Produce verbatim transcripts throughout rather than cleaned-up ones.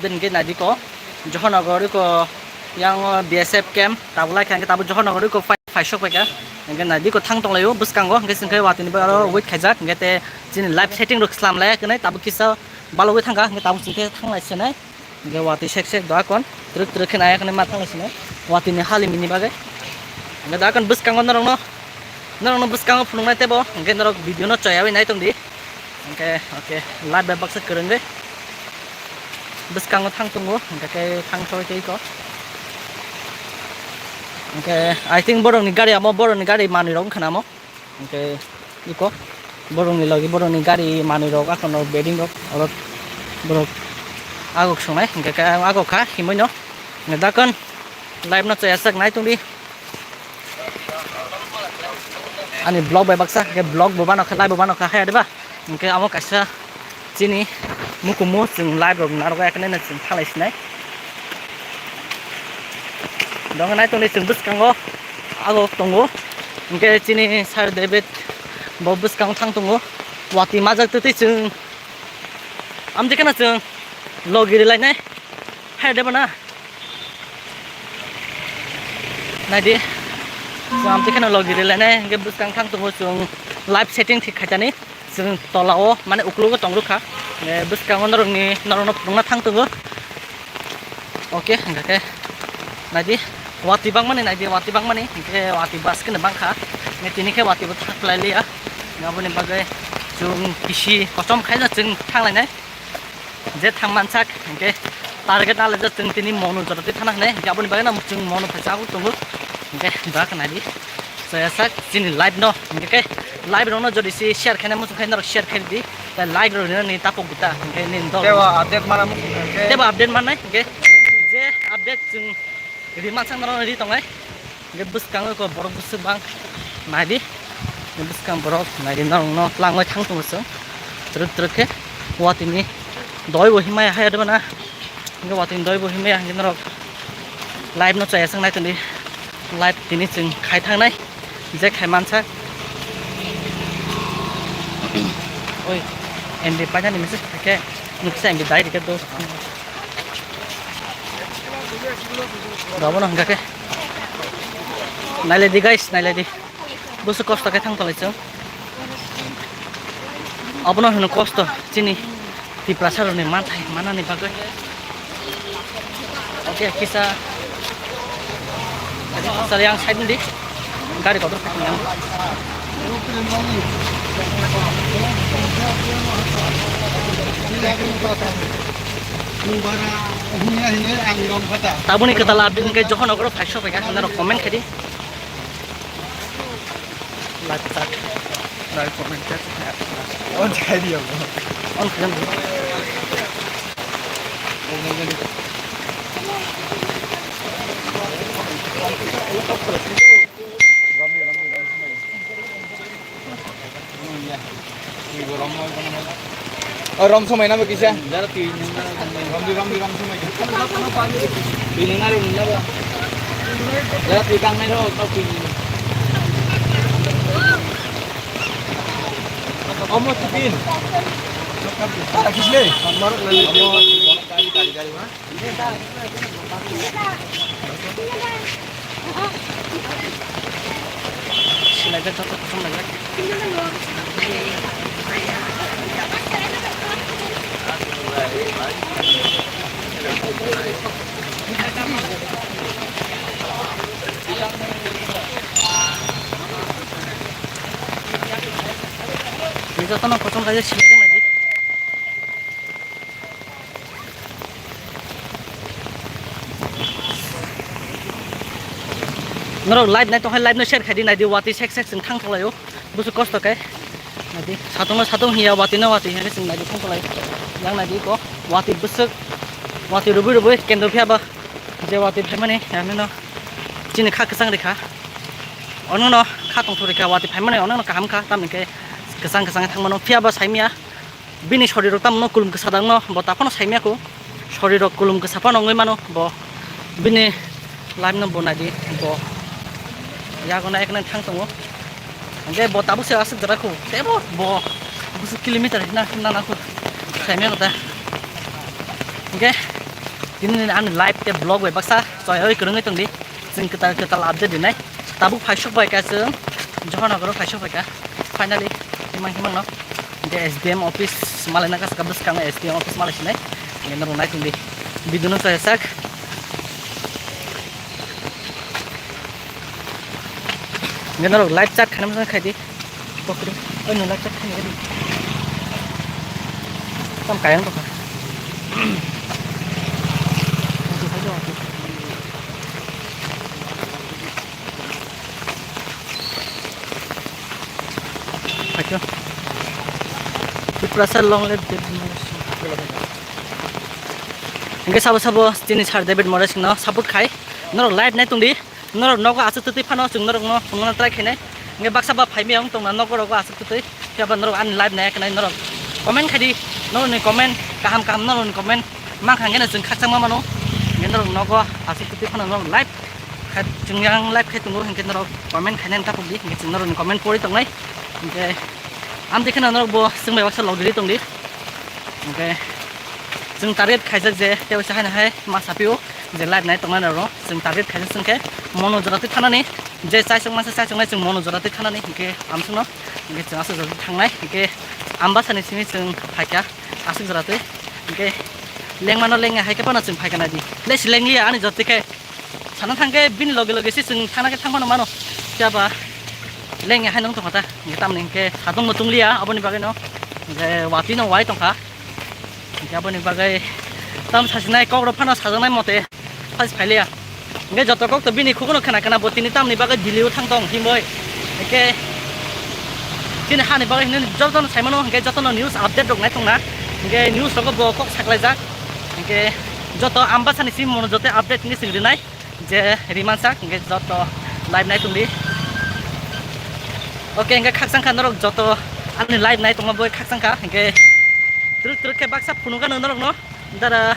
Hwnkhe naidi ko, Johornagar ko, yang B S F camp, tabuk lai kha, hwnkhe tabuk Johornagar ko phai, phai sok phaikha. Hwnkhe naidi ko thang tonglaio bwskango, hwnkhe chwngkhe watini bai aro wait khaijak, hwnkhe te chini live setting rok slam lai khe nai, tabuk kisa balogwi thangkha, hwnkhe tabuk chwngkhe thanglai se nai. Hwnkhe watwi sek sek doa kon, twrwk twrwk khe nai khe nai ma thanglai se nai, watini halimini bagwi. Hwnkhe doa kon bwskango norokno, norokno bwskango phunuknai teibo, hwnkhe norok video no choyawi nai tongdi. Hwnkhe, okay, live bai baksa kwrwngwi bwskango thang tongo, hwnkhe khe thang thoi tei ko. Hwnkhe, I think borokni gari amo, borokni gari manwi rok wngkha na amo. Hwnkhe, iko, borokni logi, borokni gari manwi rok, akhorno bedding rok, oro borok agok songnai, hwnkhe khe ang agok kha, himwi no. Hwnkhe dakon live no choyasak nai tongdi. Ani vlog bai baksa, hwnkhe vlog bo bano kha, live bo bano kha, haya diba? Hwnkhe amo kaisa chini mukumu chwng live rok narwkha, ekhane no chwng thalai sinai. Dong nai tongdi chwng bwskango, ago tongo. Hwnkhe chini Sir David bo bwskango thang tongo. Watwi majak twtwi chwng amtwi kheno chwng logi rwlainai. Haya diba na? Naidi, chwng amtwi kheno logi rwlainai, hwnkhe bwskang thang tongo chwng live setting thik khaitani, chwng tolao mane uklogo tong rwkha, eh, bwskango norokni, norokno phunukna thang tongo. Okay, hwnkhe khe naidi, watwi bangmani naidi, watwi bangmani, hwnkhe watwi baskeno bangkha, hwnkhe tini khe watwi bo thang khlai liya, aboni bagwi chwng kisi kochom khaino chwng thang lainai. Je thang mansak, hwnkhe target nalaijak chwng tini mono jora twi thana hwnwi, hwnkhe aboni bagwino chwng mono phaisa tongo, hwnkhe da khna di. Chayasak chini live no, hwnkhe khe live rokno jodi si share khaina muchung khe norok share khaidi, tei like rok rina ni tapo guta, hwnkhe nini dol. Tebo update mana muchung khe. Tebo update mannai, hwnkhe je update chwng Ri mansak norok ri tongnai. Hwnkhe bwskango eko borok bwswk bang. Naidi. Bwskang borok naidi norokno tlangwi thang tongo chwng. Twrwk twrwk khe watwini doi bo himaya hai rwmana. Hwnkhe watwini doi bo himaya hwnkhe norok live no chaya chwng nai tongdi. Live tini chwng khai thangnai. Je khai mansak. Oi, M B painani message khaikhe nuksa M B dai rikhe do. Abono hwnkha khe. Nailai di guys, nailai di. Busu kosto khe thang tonglaisio. Abono hwno kosto chini Tiprasa rokni manthai manani bagwi. Oke, kisa. Sali ang side di. Gari kotor khatung yang. Tabuni kwtal update hwnkhe Johornagar o phai sok phaikha, norok comment khai di. Like, like, like, comment, share. On khai di abo. On khai di. O rom somai nabo kisa. Rom di, rom di, rom somai. Bini ngari nabo. Jara twi kang nai ro, tau twi. Omo tibin. Tara kisle. Omo, omo, kari, kari, kari, ha? Silaijak joto kosom laijak. Jotono kosom laijak silaijak naidi. Norok live nai tongkha, live no share khaidi, naidi, watwi sek sek chwng thang tonglaio, busu kosto khe. Naidi, satung no satung hiya, watwi no watwi hiya khe chwng naidi thang tonglaio. Yang naidi ko, watwi bwswk, watwi rwbwi rwbwi kendro phiya ba, je watwi phaimani, ano no chini kha kwchang rikha. Ono no kha tongthok rikha, watwi phaimani ono no kaham kha, tamni khe kwchang kwchang thangmano phiya ba saimya. Bini sorirok tamo kulum kwsa dangno bo ta phano saimya kho. Sorirok kulum kwsa phano wngwi mano bo. Bini life no bo naidi bo. Yago na ekna thang tongo. Hwnkhe bo tabuk se aswk jora kho. Tebo bo busu kilometer hina hina na kho. Saimya kho ta. Hwnkhe Tini ani live te vlog bai baksa choi oi kwrwngwi tongdi. Chwng kwtal kwtal update rinai. Tabuk phaisok bai kha chwng Johornagar o phaisok bai kha. Finally himang himang no. Hingke S D M office malai na kasa bwskango S D M office malai sinai. Hingke norok nai tongdi. Video no choi sak. Hingke norok live chat khaina mosong khaidi. Pokri. Oi no live chat khaina di. Tam kayang to kha. Phaikhe. Tiprasa long live David Morris. Hingke sabo sabo chini sir David Morris no support khai. Norok live nai tongdi. Norok nogo aswk twtwi phano chwng norok no phunukna try khainai. Hingke baksa ba phaimaya wng tongna nogo rogo aswk twtwi. Phiya ba norok ani live nai khnai norok comment khaidi. Norok ni comment kaham kaham norok ni comment mankha hingke no chwng khakchangma mano. Hingke norok nogo aswk twtwi phano norok live Khe chwng yang live khe tongo, hinkhe norok comment khainani tapokdi, hinkhe chwng norokni comment pori tongnai. Hinkhe amtwi kheno norok bo chwng bai baksa logiri tongdi. Hinkhe chwng target khaijak je tei waisa haino hai ma sapio je live nai tongnai norokno chwng target khaijak chwngkhe mono jora twi thanani, je chaisok mansa chaisoknai chwng mono jora twi thanani, hinkhe amsukno hinkhe chwng aswk jora twi thangnai, hinkhe Ambasani simi chwng phaikha aswk jora twi, hinkhe lengmano lengya haikhe phano chwng phaikha naidi. Lesi lengliya ani jora twi khe. Sana thangkhe bini loge loge se chwng thangna khe thangmano mano. Phiya ba lengya hai nong tongkha ta. Hinkhe tamni hinkhe satung bo tungliya aboni bagwi no. Hinkhe watwi no wai tongkha. Hinkhe aboni bagwi tam sasinai kok rok phano sajaknai mote phas phailiya. Hinkhe joto kok to bini khukuno khena khena bo tini tamni bagwi Delhi o thang tong himoi. Hinkhe chini hani bagwi hinwi jotono saimano hinkhe jotono news update rok nai tongna. Hinkhe news rogo bo kok saklaijak. Hinkhe joto Ambasani simi mono joto update hinkhe chwng rinai. Je rimansak hinkhe joto live nai tongdi. Oke, hinkhe khakchangkha norok joto ani live nai tongma boi khakchangkha hinkhe twrwk twrwk khe baksa phunukgano norokno dara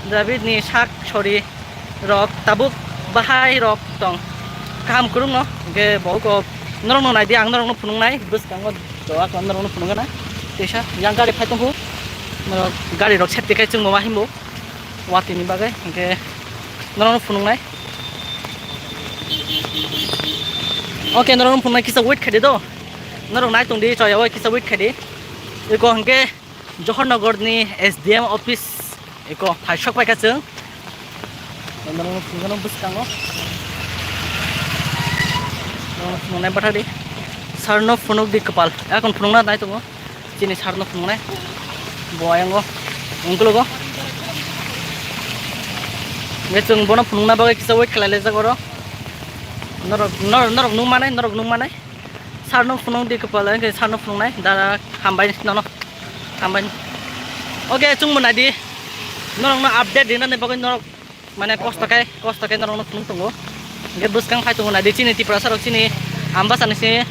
David ni sak sori rok tabuk bahai rok tong kaham kwrwngno hinkhe bo kok norokno naidi ang norokno phunuknai bwskango doa khlai norokno phunukgana teisa yang gari phai tongkhu norok gari rok safety khai chwngbo ma himbo. Watini bagwi hinkhe norokno phunuknai. Oke, norokno phunuknai kisa wait khaidi do. Norok nai tongdi choya o kisa wait khaidi. Eko hinkhe Johornagar ni S D M office eko phaisok paikha chwng. Norokno phunukno bwskango. Norokno phunuknai bathakdi. Sir no phunukdi kwpal. Ekon phunukna nai tongo. Chini sir no phunuknai. Bo ayang o. Ungkulugo. Nge chwng bono phunukna bagwi kisa wait khlai laijak oro. Norok, nor-, norok nukmanai, norok nukmanai. Sir no phunukdi kwpal, hinkhe sir no phunuknai. Dara hambai nono. Hambai. Oke, chwngbo naidi. Norokno update rinani bagwi norok Mane kosto khe, kosto khe norokno phunuk tongo. Hinkhe bwskang phai tongo naidi chini Tiprasa rok chini Ambasani se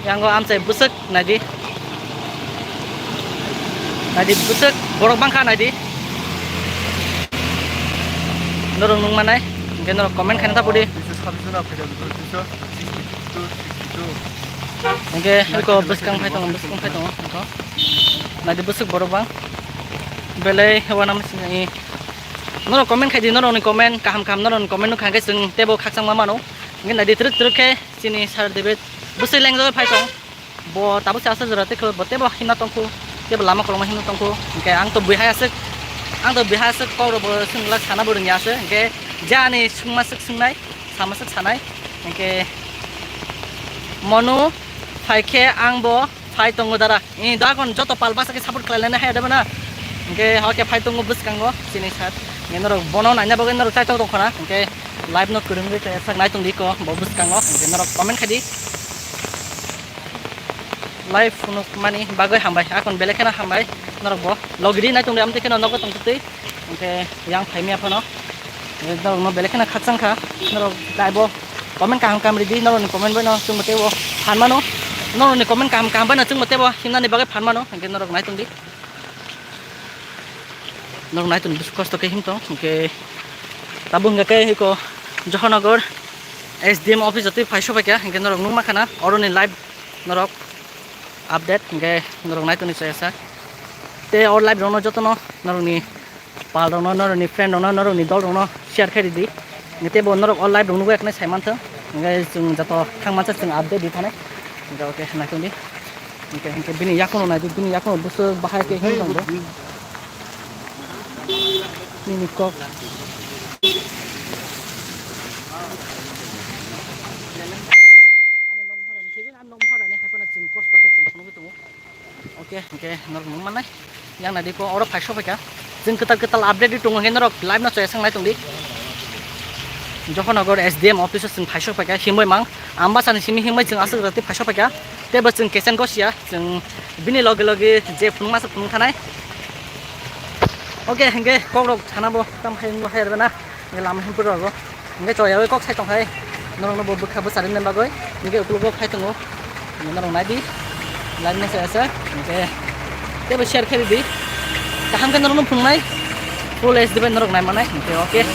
yango amchai bwswk naidi. Naidi bwswk borok bangkha naidi. Norok nung manai. Hinkhe norok comment khaina ta pudi. Hinkhe eko bwskang phai tongo, bwskang phai tongo. Naidi bwswk borok bang. Belai wanama sini. Norok comment khaidi, norokni comment kaham kaham, norokni comment nukha hwnkhe chwng teibo khakchangma mano. Hwnkhe naidi twrwk twrwk khe chini Sir David bwswi lengjagwi phai tong. Bo tabuk se aswk jora tei khe bo teibo himna tongkhu, teibo lama kolokma himna tongkhu. Hwnkhe ang to bui hai aswk, ang to bui hai aswk kokrokbo swng glak sana bo rwngya aswk. Hwnkhe je ani swngma swk swngnai, sama swk sanai. Hwnkhe mono phai khe ang bo Phai tongo dara. Ni dakon joto pal basa khe support khlai laina hai da bana. Hwnkhe hoke phai tongo bwskango chini sir. Ni norok bono naina bagwi norok chai tok tong khana. Hwnkhe live no kwrwngwi chai sak nai tong di ko bo bwskango. Hwnkhe norok comment khai di. Live phunuk mani bagwi hambai. Akon belai kheno hambai. Norok bo logiri nai tong di amtwi kheno nogo tong twi. Hwnkhe yang phaimya phano norokno belai kheno khakchang kha. Norok daibo comment kaham kaham ridi, norokni comment bai no chwngbo teibo phan mano. Norokni comment kaham kaham bai no chwngbo teibo himnani bagwi phan mano. Hwnkhe norok nai tong di. Norok nai tong di, kosto khe him tong. Hwnkhe tabuk hwnkhe khe eko Johornagar S D M office jotoi phai sobai kha. Hwnkhe norok nukma khana oroni live norok update. Hwnkhe norok nai tong di chaya sa. Tei o live rokno jotono norokni pal rokno, norokni friend rokno, norokni dol rokno share khe ridi. Hingke teibo norok o live rok nugwi eknai sai manthok. Hingke chwng joto thang mansa chwng update di thanai. Hingke okay, naitong di. Hingke, hingke bini yakuno nai di, bini yakuno bwswk bahai khe him tong bo. Nini kok. Ani nok bhara ni, ani nok bhara ni hai phano chwng kos pakai chwng phunugwi tongo. Oke, oke, norok nung mannai. Yang nadi ko oro phai sopai ka. Chwng kwtal kwtal update di tongo, hingke norok live no chaya sangnai tong di. Jokhonogor S D M office o chwng phai sopai ka, himoi mang. Ambasani simi himoi chwng aswk rati phai sopai ka. Teibo chwng kechen gosia, chwng bini loge loge je phunuk masa phunuk thanai. Oke, hingke kok rok sana bo tam hai nung hai rwna. Hingke lama himphuru rogo. Hingke choyawi kok sai tongkhai. Norokno bo bwkha bwcharwini bagwi. Hingke uklogo khai tongo. Hingke norok naidi. Live message asa. Hingke teibo share khe ridi. Kaham khe norokno phunuknai. Full H D bai norok nai manai. Hingke okay.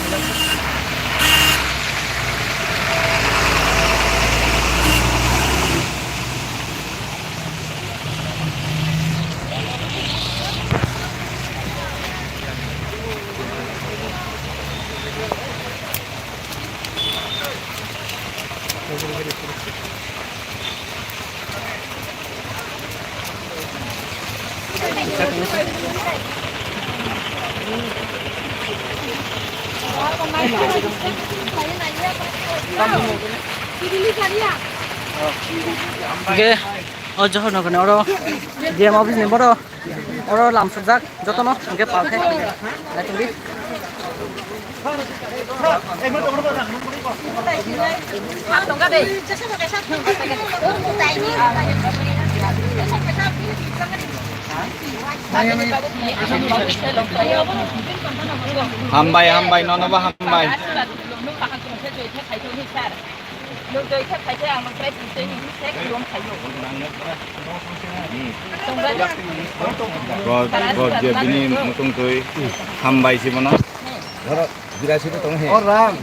Hingke o Johornogor ni oro D M office ni boro. Oro lam sukjak jotono hingke pal khe. Naitongdi. Hambai, hambai, nono bo hambai. Nwng twi khe phai khe ang nwng try twi twi se khlum phaio. God, God je bini mutung twi hambai si bono. Dhoro, birasi to tong he. O rang.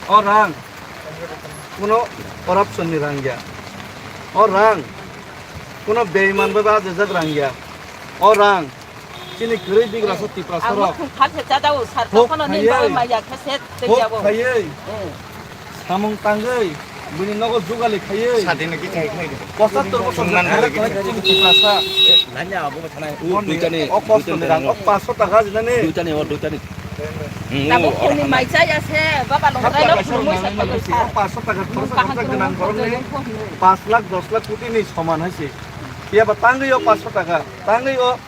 O rang. Kuno corruption ni rang ya. O rang. Kuno beiman ba ba jejak rang ya. O rang. Chini kwrwi bigrasa Tiprasa rok. Ang mukhung phalse chadao, sar hok jokhon ni khaiwi, bagwi maya khe se hok teiya bo. Khaiwi, hmm, samung tangwi, bini nogo jugali khaiwi. Sadino kiching khai de. Pochattor bosor nang jora hai khaiwi chini Tiprasa. Nanya abo thanai. O duitani, o kosto duitani ni rang, o paanch sho taka jinani. Duitani, o duitani. Hmm, tabuk o khoni mai chaya se, baba longrai lo khurmui se phaiyo sar. O paanch sho taka khoroksa khoroksa gwnang borokni paanch lakh, dos lakh koti ni soman hai se. Phiya ba tangwi o paanch sho taka, tangwi o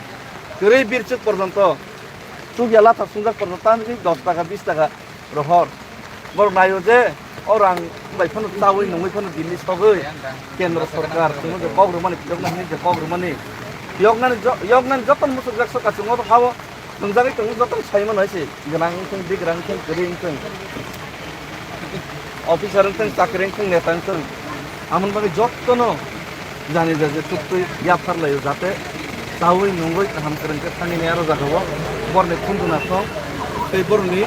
kwrwi birchuk porjonto, chukya latha sungjak porjonto, tamni dos taka, bis taka rohor. Borok naio je, o rang bai phano chaui nungui phano Delhi sogwi kendro sorkar chwngno je kok rwmani, phiyokna hwnwi je kok rwmani, phiyoknani jo-, yoknani joto muchukjak sorkar chwngno hao. Nungjagwi tongo jotono sai mano hai se, gwnang wngthung, bigrang wngthung, kwrwi wngthung, officer wngthung, chakri wngthung, neta wngthung, amoni bagwi jotono jani jaje tuktwi yaphar laio, jate chaui nungui kaham kwrwng khe thangwi nai aro jagao borni khunju nathok tei borni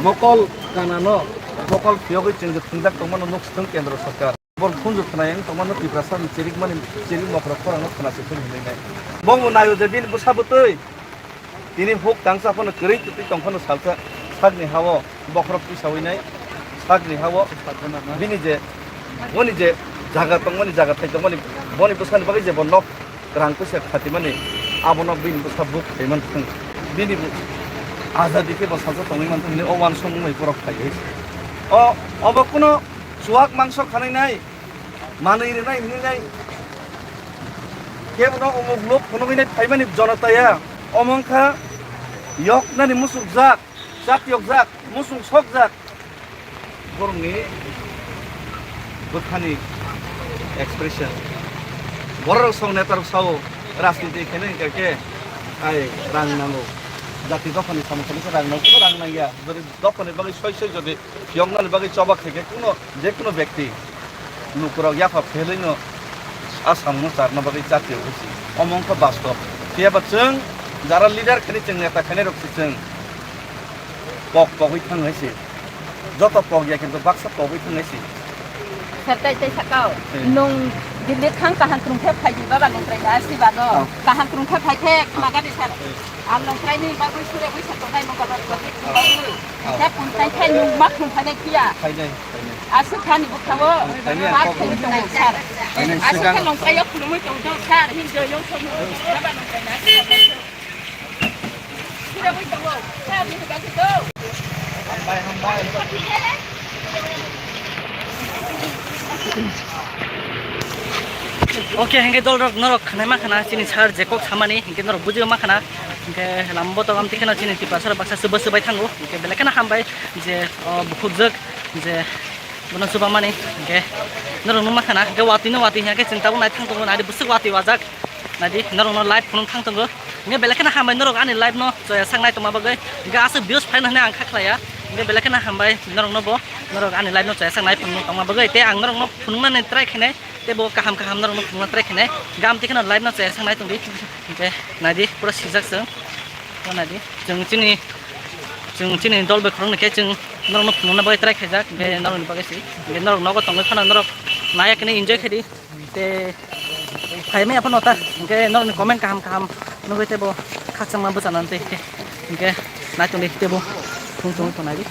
mokol kanano mokol phiyogwi chwng je thwngjak tongmano nuk sithung kendro sorkar. Bor khunju khwnai wng tongmano Tiprasani chirikmani chirik mokrok khorangno khwna se phuru hinwi nai. Bo wng naio je bini bwsa bwtwi. Tini huk tangsa phano kwrwi twtwi tong phano salsa sakni ha-o bokhorok tisaui nai, sakni ha-o bini je, boni je jaga tongmani, jaga thai tongmani, boni bwsani bagwi je bo nok rang puisa khatimani, abono bini bwsa buk khaiman thung. Bini bo azadi khe bo salsa tongwi man thung hinwi o uansukmung bai borok khai hai se. O, obo kuno chuak mangso khanai nai, manwi rwnai hwnwi nai. Kebono umuk luk phunugwi nai phaimani jonotaya. Omo wngkha yoknani musukjak, chat yokjak, musung sokjak. Borokni bwkhani expression. Borok rok song neta rok sao, rajniti khaina hwnkha khe ai rang nango. Jati dophani samung khaina khe rang nango, rang nangya. Jodi dophani bagwi soi soi jodi yoknani bagwi choba khaikhe kuno, je kuno bekti lukurok yapha phelwino a samungno charna bagwi chatio wngsi. Omo wngkha bastob. Phiya ba chwng jara leader khani chwng neta khainai rok si chwng kok pogwi thang hai se. Joto pok ya kintu baksa pogwi thang hai se. Sir, tai, tai sakao. Hmm. Nung Lit khang kaham krung khe phai di baba nung trai da si ba do. Oh. Kaham krung khe phai khe khna ga di sar. Ang nung trai ni bagwi sure wi sa tongnai mung baba ko ti bagwi. Oh. Khe pun tai khe nung ma khung phai nai kiya. Phai nai, phai nai. Aswk kha ni bwkha o. Phai nai, ma kok khung nai. Tong sar. Phai nai, aswk kha sigang. Nung trai o khulumui tong do sar. Hin jo yong so nung baba nung trai na si ba do. Oke, hingke dolrok norok khwnai ma khana chini sir je kok samani, hingke norok bujiyo ma khana, hingke lambo to amtwi kheno chini Tiprasa rok baksa chuba chubai thango, hingke belai kheno hambai je, o, bukhukjwk je bono chuba mani, hingke norok nukma khana, hingke watwi no watwi hingke chwng tabuk nai thang tongo, nai di bwswk watwi wajak. Naidi, norokno live phunuk thang tongo. Hingke belai kheno hambai norok ani live no choya sak nai tongma bagwi. Hingke aswk views phaino hinui ang kha khlaiya. Hingke belai kheno hambai norokno bo, norok ani live no choya sak nai phunuk tongma bagwi. Tei ang norokno phunuknani try khainai, tei bo kaham kaham norokno phunukna try khainai. Hingke amtwi kheno live no choya sak nai tongdi. Hingke naidi, pura sijak chwng. Pura naidi. Chwng chini, chwng chini dol bai khoroknwi khe chwng norokno phunukna bagwi try khaijak. Hingke norokni bagwi se. Hingke norok nogo tongwi phano norok naiya khe enjoy khaidi. Te phaimaya phano ta, hingke norokni comment kaham kaham nugui teibo khakchangma bwchanani tei, hingke naitongdi teibo thung thung tongnai di.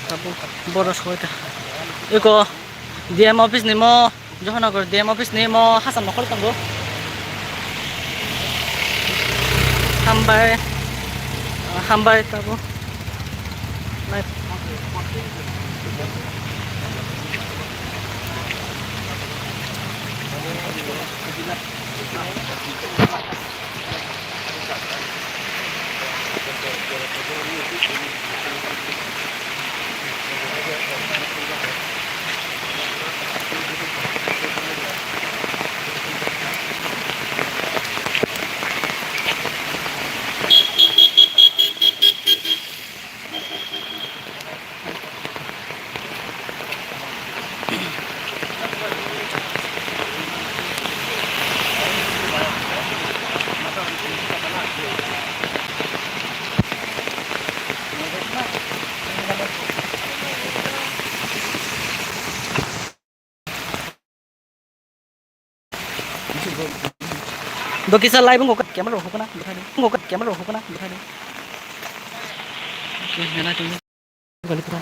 Tabuk boro soi ta. Eko D M office ni mo. Johanagar D M office ni mo Hassan nokol tongo. Hambai, hambai tabuk. Bo kisa live wngkha, camera rok hukuna, bwthai di. Wngkha, camera rok hukuna, bwthai di. Oke, nana tongdi. Gali pura.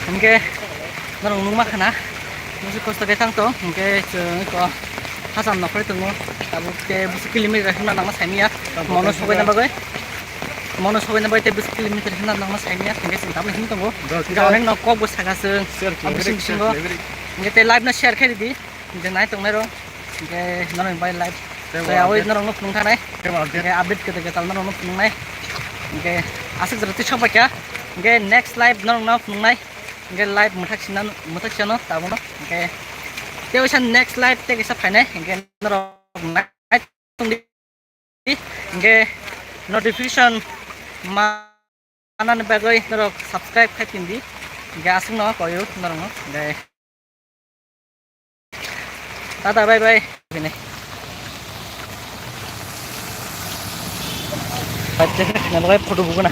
Hingke norok nukma khana, musu kosto khe thang tong, hingke chwng eko hacham nokhroi tongo, tabuk khe busu kilometer hwnna nangma saimanya, mono sobaina bagwi, mono sobaina bagwi tei busu kilometer hwnna nangma saimanya, hingke chwng tabukno himwi tongo, hingke onek no kok bo saka chwng, abo bising bisingo, hingke tei live no share khe ridi. Hingke nai tongnai rok, hingke norok bai live. Tei tei bo awi update. Norok no phunuk thanai. Tei bo update. Hingke update kwtal kwtal norok no phunuknai. Hingke aswk jora twi sok paikha. Hingke next live norok no phunuknai. Hingke live mwthak sina, mwthak sino tabukno. Hingke tei waisa next live tei kaisa phainai. Hingke norok nai tongdi. Hingke notification ma-, manani bagwi norok subscribe khai tindi. Hingke aswkno koyo norokno. Hingke tata, bye bye. Bini. Photo bukuna.